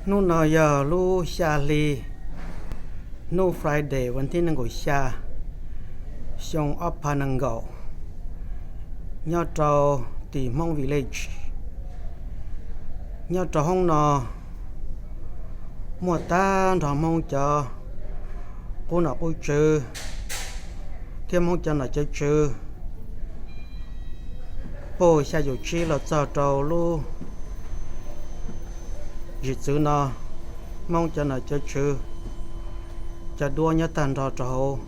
Hnub no yog lub xya hli, hnub Friday, vas thib nees nkaum xya, xyoo ob phav nees nkaum, nyob rau tim Hmoob Village. Nyob rau hoob no muaj tag nrho Hmoob cov qub nom qub tswv thiab Hmoob cov nom cov tswv puag xya caum tsib los txog rau lub zim txwv no, Hmoob cov nom cov tswv cov duab nyob tag nrho rau hauv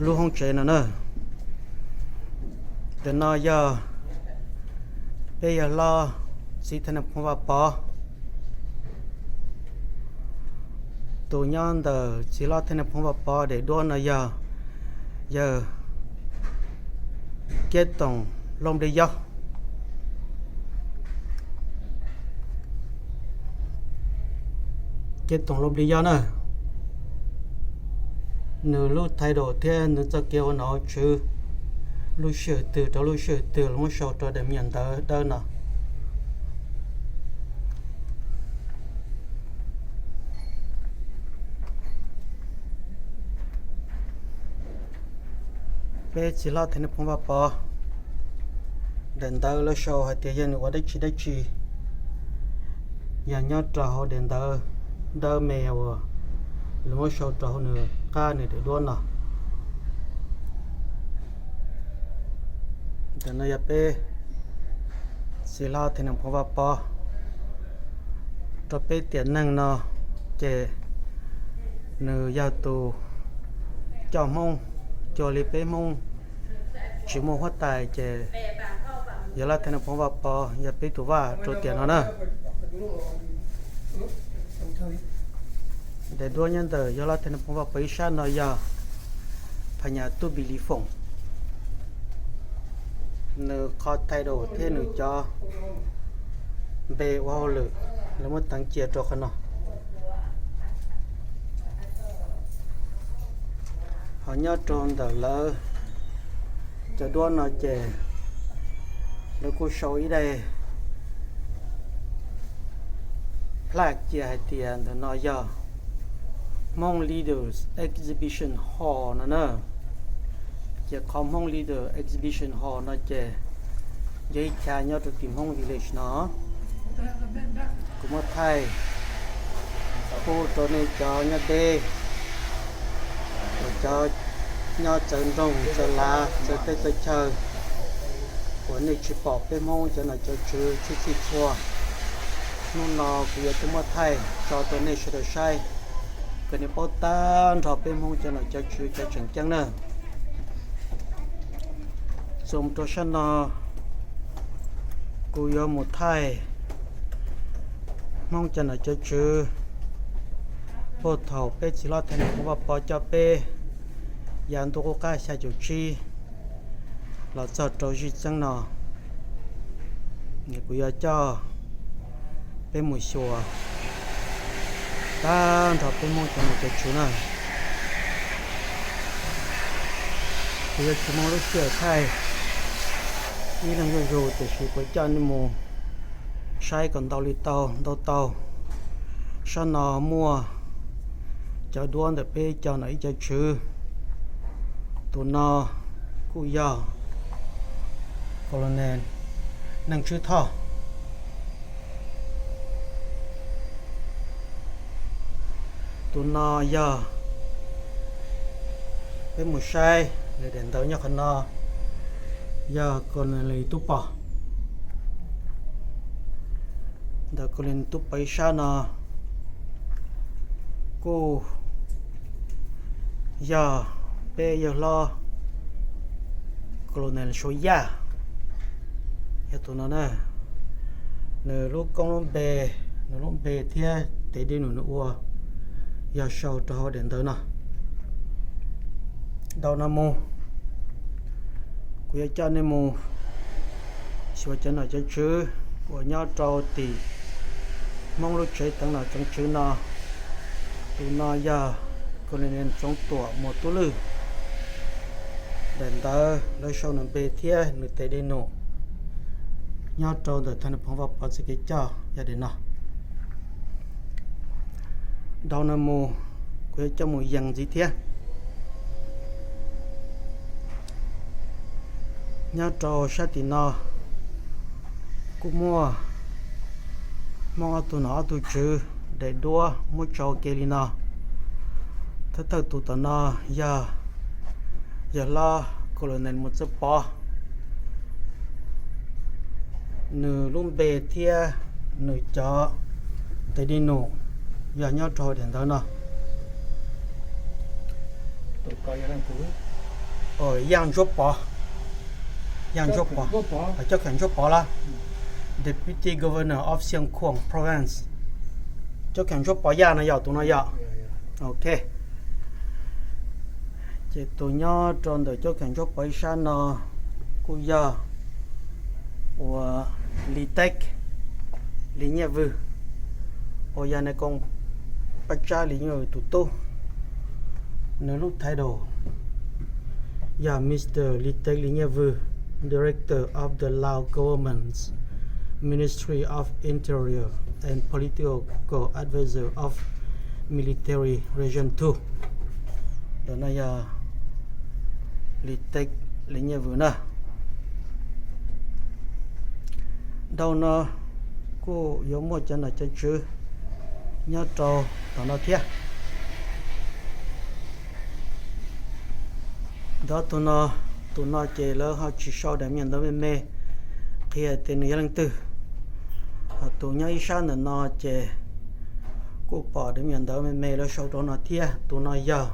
lub hoob tsev no na. Ntawm no yog peb yawg hlob txiv Thaj Nees Phoov Vaj Pov. Tus nyob ntawm txiv hlob Thaj Nees Phoov Vaj Pov daim duab no yog yawg Kiab Toom Looj Npliaj Yob. Kiab Toom Looj Npliaj Yob na, nws lub title thiab nws txoj kev ua nom tswv lub sij hawm twg rau lub sij hawm twg los muab sau rau daim me nyuam ntawv dawb no. Peb txiv hlob Thaj Nees Phoov Vaj Pov daim ntawv lawv sau hais tias yog nws ua dab tsi dab tsi, yog nyob rau hauv daim ntawv dawb me uas lawv muab sau rau hauv nws qab nws daim duab no. Ntawm no yog peb txiv hlob Thaj Nees Phoov Vaj Pov. Rau peb tiam neeg no ces nws yog tus coj Hmoob, cuag li peb Hmoob tsis muaj huab tais ces yawg hlob Thaj Nees Phoov Vaj Pov yog peb tus vaj rau tiam no na. Daim duab nyob ntawm yawg hlob Thaj Nees Phoov Vaj Pov ib sab no yog Phas Nyas Tub Npis Lis Foom. Nws qhov title thiab nws cov npe ua hauj lwm lawv muab teev cia rau qhov no. Ho nyob rau ntawm lawv cov duab no ces lawv kuj sau ib daim plaque cia hais tias ntawm no yog Hmong Leaders Exhibition Hall no na. Ces qhov Hmong Leaders Exhibition Hall no ces yog ib chav nyob rau tim Hmong Village no. Kuv muab thaij pub rau nej cov nyob deb, cov nyob txawv nroog txawv lav txawv teb txawv chaw uas nej tsis pom peb Hmoob cov nom cov tswv txhij txhua. Hnub no kuv yuav tuaj muab thaij tso rau nej sawv daws saib, kom nej paub tag nrho peb Hmoob cov nom cov tswv cov tseem ceeb na. Txuas mus rau sab no, kuv yuav mus thaij Hmoob cov nom cov tswv puag thaum peb txiv hlob Thaj Nees Phoov Vaj Pov coj peb yav ntuj qub qab xya caum tsib los txog rau zij txeeb no. Kuv yuav coj peb mus xyuas tag nrho peb Hmoob cov nom cov tswv na. Kuv yuav tsis muaj lub sij hawm thaij ib leeg zuj zus, tiam sis kuv coj nej mus saib kom ntau li tau ntau tau. Sab no muaj cov duab ntawm peb cov nom ib cov tswv. Tus no kuj yog Colonel Neej Tswb Thoj. Tus no yog, peb mus saib nws daim ntawv nyob qhov no, yog Colonel Tub Pov. Ntawm Colonel Tub Pov ib sab no kuj yog peb yawg hlob Colonel Suav Yaj, yog tus no na. Nws lub koob lub npe, nws lub npe thiab tes dej num nws ua yog sau rau hauv daim ntawv no. Dhau no mus, kuv yuav coj nej mus xyuas cov nom cov tswv uas nyob rau tim Hmoob lub tsev teev nom teev tswv no. Tus no yog Colonel Txoov Tuam Muas Tub Lwj. Daim ntawv lawv sau nws npe thiab nws tes dej num nyob rau ntawm Thaj Nees Phoov Vaj Pov txoj kev coj yog daim no. Dhau no mus, kuv yuav coj mus yees ntxiv thiab. Nyob rau sab tim no, kuj muaj Hmoob ob tug nom ob tug tswv daim duab muab tso ke li no. Thawj thawj tus tom no yog yawg hlob Colonel Mus Txawj Pov, nws lub npe thiab nws cov tes di num yog nyob rau daim ntawv no. Yaj Ntsuab Pov, Yaj Ntsuab Pov, Cob Kheem Ntsuab Pov los, Deputy Governor of Xiangkhouang Province. Cob Kheem Ntsuab Pov Yaj no yog tus no yog. Ok. Ces tus nyob rau ntawm Cob Kheem Ntsuab Pov ib sab no kuj yog uas Lis Teb, Lis Nyiaj Vwm, uas yog Nais Koom Paj Tsab Lis Nyiaj Vwm tus tub. Nws lub title yog Mr. Lis Teb Lis Nyiaj Vwm, Director of the Lao Government's Ministry of Interior and Political Advisor of Military Region Two. Ntawm no yog Lis Teb Lis Nyiaj Vwm na. Dhau no kuj yuav muaj cov nom cov tswv nyob rau tom no thiab. Ntawm tus no, tus no ces lawv ho tsis sau daim me nyuam ntawv me me qhia tias nws yog leej twg. Ho tus nyob ib sab ntawm no ces kuj pom daim me nyuam ntawv me me lawv sau rau no thiab. Tus no yog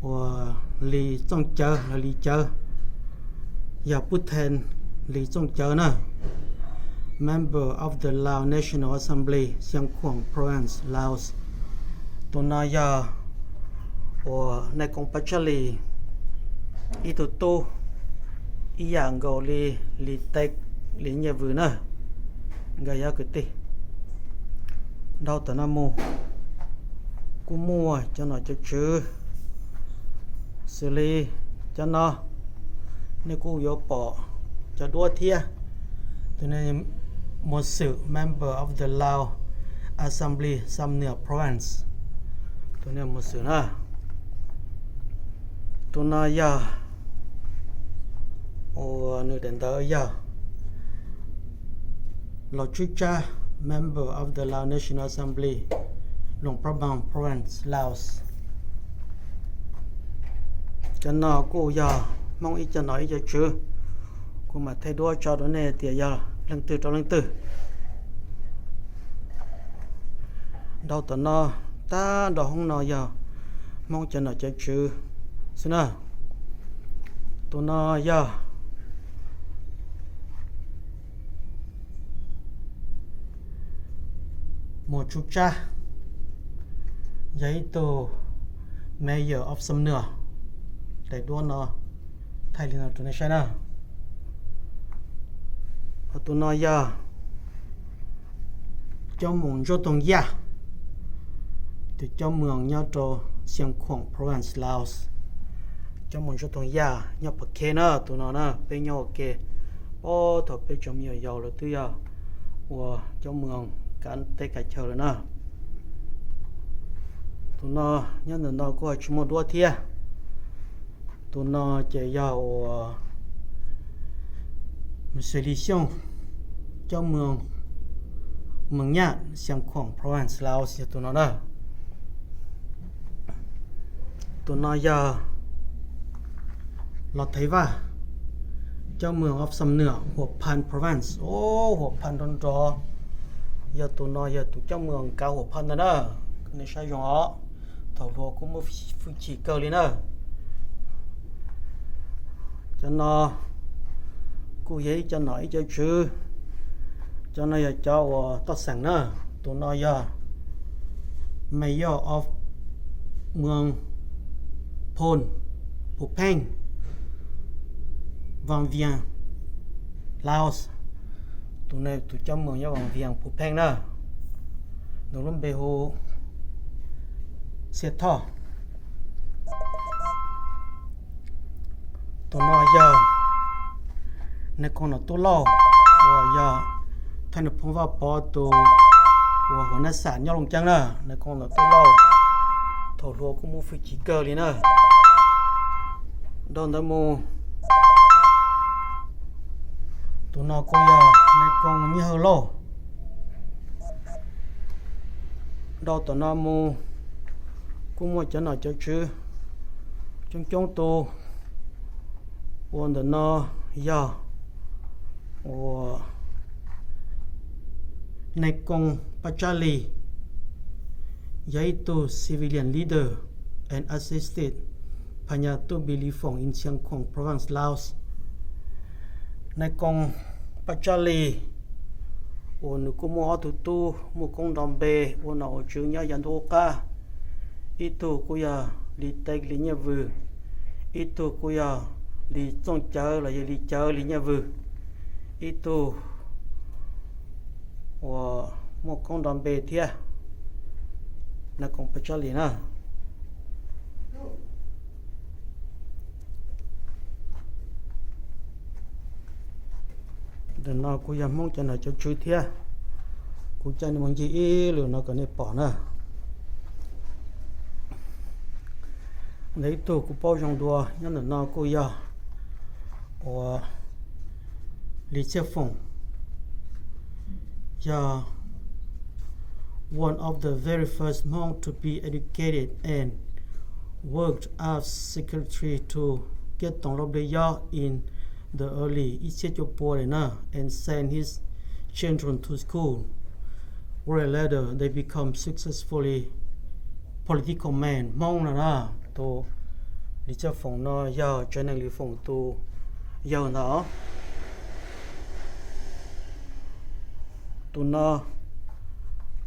uas Lis Txooj Cawv los Lis Cawv, yog Pub Then Lis Txooj Cawv na, Member of the Lao National Assembly, Xiangkhouang Province, Laos. Tus no yog uas Nais Koom Paj Tsab Lis ib tug tub, ib yam nkaus li Lis Teb Lis Nyiaj Vwm na, nkawd yog kwv tij. Dhau tom no mus kuj muaj cov nom cov tswv xws li cov no, nej kuj yuav pom cov duab thiab. Tus no Muas Xwm, Member of the Lao Assembly, Xam Nuas Province. Tus no Muas Xwm na. Tus no yog uas nws daim ntawv yog Los Tswb Tsab, Member of the Lao National Assembly, Luang Prabang Province, Laos. Cov no kuj yog Hmoob ib co nom ib co tswv. Kuv mam thaij duab tso rau nej tias yog leej twg rau leej twg. Dhau tom no, tag nrho hoob no yog Hmoob cov nom cov tswv xwb na. Tus no yog Muas Tsub Tsab, yog ib tug Mayor of Xam Nuas. Daim duab no thaij li no rau nej saib na. Ho tus no yog Cob Moos Ntsuab Toog Yaj, tus cob moos nyob rau Xiangkhouang Province, Laos. Cob Moos Ntsuab Toog Yaj nyob Phuv Khe na, tus no na peb nyob ua ke. Puag thaum peb tseem me nyuam yaus lawv twb yog ua cob moos kav teb kav chaw lawm na. Tus no nyob ntawm no kuj tsis muaj duab thiab. Tus no ces yog uas Mr. Lis Xyooj, cob moos Moos Nyaj, Xiangkhouang Province, Laos yog tus no na. Tus no yog Los Thaiv Vaj, cob moos of Xam Nuas, Huam Phan Province. Huam Phan nrov nrov, yog tus no yog tus cob moos kav Huam Phan ntag na. Nej saib zoo os, thaum hluas kuj muaj hwj chim kawg li na. Cov no kuj yog ib co nom ib co tswv. Cov no yog cov uas toj xeem na. Tus no yog Mayor of Muas Phoos, Phuv Pheej, Vam Vias, Laos. Tus no tus cob moos nyob Vam Vias, Phuv Pheej na. Nws lub npe hu Xia Thoj. Tus no yog Nais Koom Nom Tub Lauj, uas yog Thaj Nais Phoo Vaj Pov tus uas Huv Nab Xam nyob Looj Ceeb na, Nais Koo ntawm Tub Lauj, thaum hluas kuj muaj hwj chim kawg li na. Dhau ntawd mus, tus no kuj yog Nais Koo Nyiaj Hawj Lauj. Dhau tom no mus kuj muaj cov nom cov tswv coob coob tus, uas ntawm no yog uas Nais Koo Paj Tsab Lis, yog ib tug civilian leader and assisted Phas Nyas Tub Npis Lis Foom in Xiang Khong Province, Laos. Nais Koo Paj Tsab Lis uas nws kuj muaj ob tug tub muaj koob nrov npe ua nom ua tswv nyob yav ntuj qab. Ib tug kuj yog Lis Teb Lis Nyiaj Vws, ib tug kuj yog Lis Txooj Cawv los yog Lis Cawv Lis Nyiaj Vws, ib tug uas muaj koob nrov npe thiab, Nais Koo Paj Tsab Lis na. Ntawm no kuj yog Hmoob cov nom cov tswv thiab. Kuv coj nej mus ncig ib lwm no kom nej pom na. Ntawm ib tug kuv paub zoo dua nyob ntawm no kuj yog uas Lis Txhiaj Foom, yog one of the very first Hmong to be educated and worked as secretary to Kiab Toom Lauj Npliaj Yob in the early ib txhiab cuaj pua na, and sent his children to school where later they become successfully political men Hmoob no na. Tus Lis Txhiaj Foom no yog Tsav Neeg Lis Foom tus yawg ntag. Tus no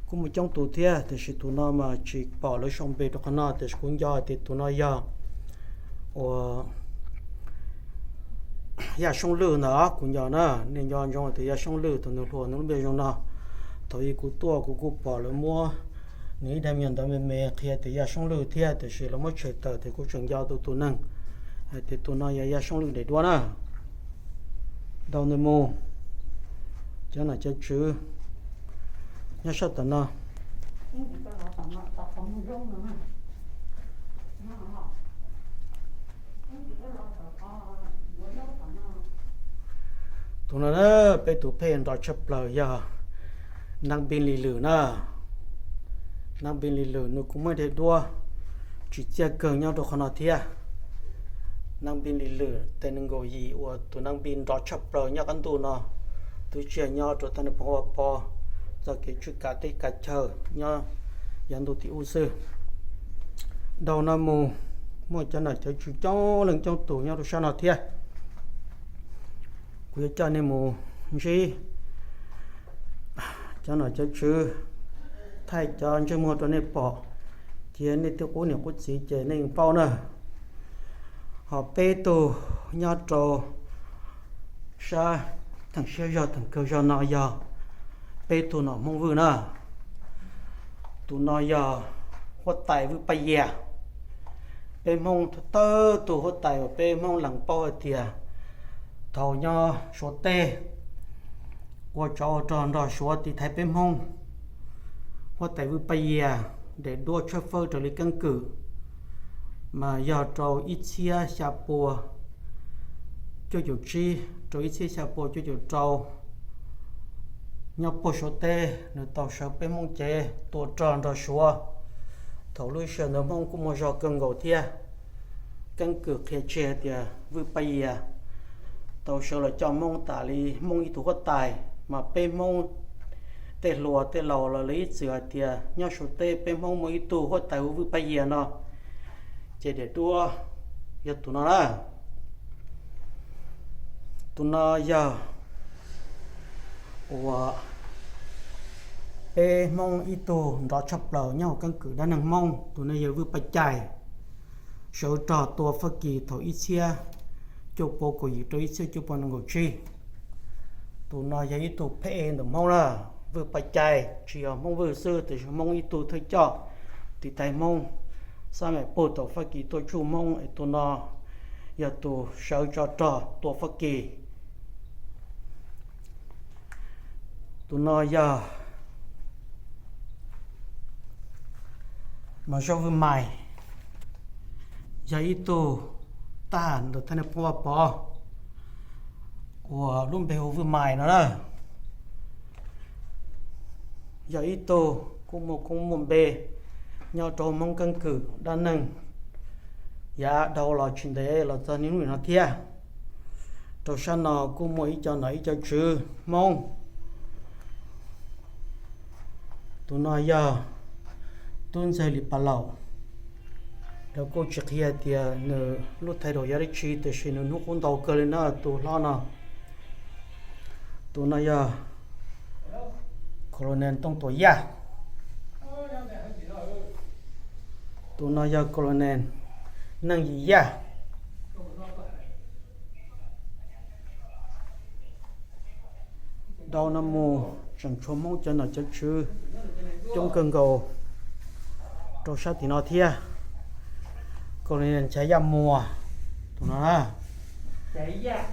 kuj muaj coob tus thiab, tiam sis tus no mas tsis pom lawv sau npe rau qhov no, tiam sis kuv nco tias tus no yog uas Yaj Soob Lwj ntag. Kuv nco na, nej nco ntsoov tias Yaj Soob Lwj tus nws hluas nws lub npe zoo no. Thaum ub kuv tuaj kuv kuj pom lawv muab nws ib daim me nyuam ntawv me me qhia tias Yaj Soob Lwj thiab, tiam sis lawv muab tshem tawm tias kuv tseem nco tus tus neeg hais tias tus no yog Yaj Soob Lwj daim duab na. Dhau ntawd mus, cov nom cov tswv nyob sab tom no. Tus no na, peb tus pheej nrov tshaj plaws yog Nab Npis Lis Lwm na. Nab Npis Lis Lwm nws kuj muaj daim duab tsim txiaj kawg nyob rau qhov no thiab. Nab Npis Lis Lwm tes nees nkaum yim uas tus Nab Npis nrov tshaj plaws nyob qab ntuj no, twb tsis yog nyob rau tag nws pov ua pov txoj kev tswj kav teb kav chaw nyob yav ntuj tim ub xwb. Dhau no mus, muaj cov nom cov tswv coob leej coob tus nyob rau sab no thiab. Kuv yuav coj nej mus ntsib cov nom cov tswv, thaij cov ntsej muag rau nej pom, cia nej twb qub niam qub txiv ces nej yeej paub na. Ho peb tug nyob rau sab theem siab zog theem kawg zog no yog peb tug nom Hmoob Vwj na. Tus no yog huab tais Vwj Paj Yias. Peb Hmoob thawj tug huab tais uas peb Hmoob lees paub hais tias thaum nyob Suav teb ua tsov ua rog nrog Suav tiv thaiv peb Hmoob. Huab tais Vwj Paj Yias daim duab tshawb fawb raws li keeb kwm mas yog rau ib txhiab xya pua cuaj caum tsib rau ib txhiab xya pua cuaj caum rau. Nyob puag Suav teb nws tau sawv peb Hmoob cev tua rog nrog Suav. Thaum lub sij hawm ntawd Hmoob kuj muaj zog kawg nkaus thiab. Keeb kwm qhia tseg hais tias Vwj Paj Yias tau sawv los coj Hmoob tas li Hmoob ib tug huab tais, mas peb Hmoob tej hluas tej laus los lawv ib txwm hais tias nyob Suav teb peb Hmoob muaj ib tug huab tais hu Vwj Paj Yias no, ces daim duab yog tus no na. Tus no yog uas peb Hmoob ib tug nrov tshaj plaws nyob hauv keeb kwm dab neeg Hmoob, tus no yog Vwj Paj Cai, sawv rog tua Fab Kis thaum ib txhiab cuaj pua kaum yim rau ib txhiab cuaj pua nees nkaum tsib. Tus no yog ib tug pheej ntawm Hmoob na. Vwj Paj Cai tsis yog Hmoob Vwj xwb, tiam sis Hmoob ib tug thawj coj tiv thaiv Hmoob xab maim pug thaum Fab Kis tuaj tsuj Hmoob es tus no yog tus sawv tso rog tua Fab Kis. Tus no yog Mas Zaj Vwj Mais yog ib tug tag ntawm thaj nab phooj Vaj Pov uas lub npe hu Vwj Mais no na. Yog ib tug kuj muaj koob muaj npe nyob rau Hmoob keeb kwm dab neeg yav dhau los tsis ntev los txog niaj hnub no thiab. Rau sab no kuj muaj ib co nom ib co tswv Hmoob. Tus no yog Tub Ntxawg Lis Pas Laus. Lawv kuj tsis qhia tias nws lub thai daus yog dab tsi, tiam sis nws hnub qub ntau kawg li na tus hlob no. Tus no yog Colonel Tooj Tuam Yaj. Tus no yog Colonel Neej Yim Yaj. Dhau no mus tseem tshuav Hmoob cov nom cov tswv coob kawg nkaus rau sab tim no thiab. Colonel Nchaiv Yaj Muas, tus no na.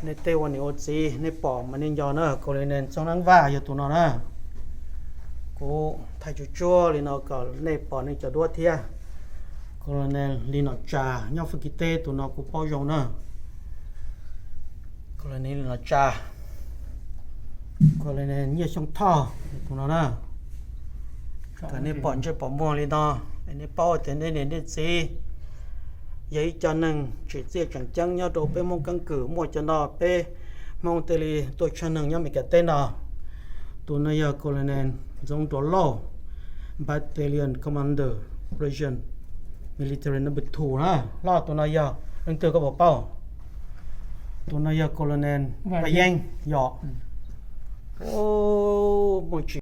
Nej tej ua niam ua txiv nej pom mas nej nco na, Colonel Txooj Neeb Vaj yog tus no na. Kuv thaij tsuag tsuag li no kom nej pom nej cov duab thiab. Colonel Lis Nom Tsas nyob Fab Kis teb, tus no kuv paub zoo na. Colonel Lis Nom Tsas, Colonel Nyiaj Xyooj Thoj, tus no na. Kom nej pom ntsej pom muag li no, nej paub tias nej niam nej txiv yog ib co neeg tseem txiaj tseem ceeb nyob rau peb Hmoob keeb kwm muaj cov no, peb Hmoob thiaj li tuaj tshaj neeg nyob Mes Kas teb no. Tus no yog Colonel Ntxoov Nruas Lauj, Battalion Commander, Operation Military Number Two na. Hlob, tus no yog leej twg koj puas paub? Tus no yog Colonel Vaj Yeeb, yog. Muaj tsis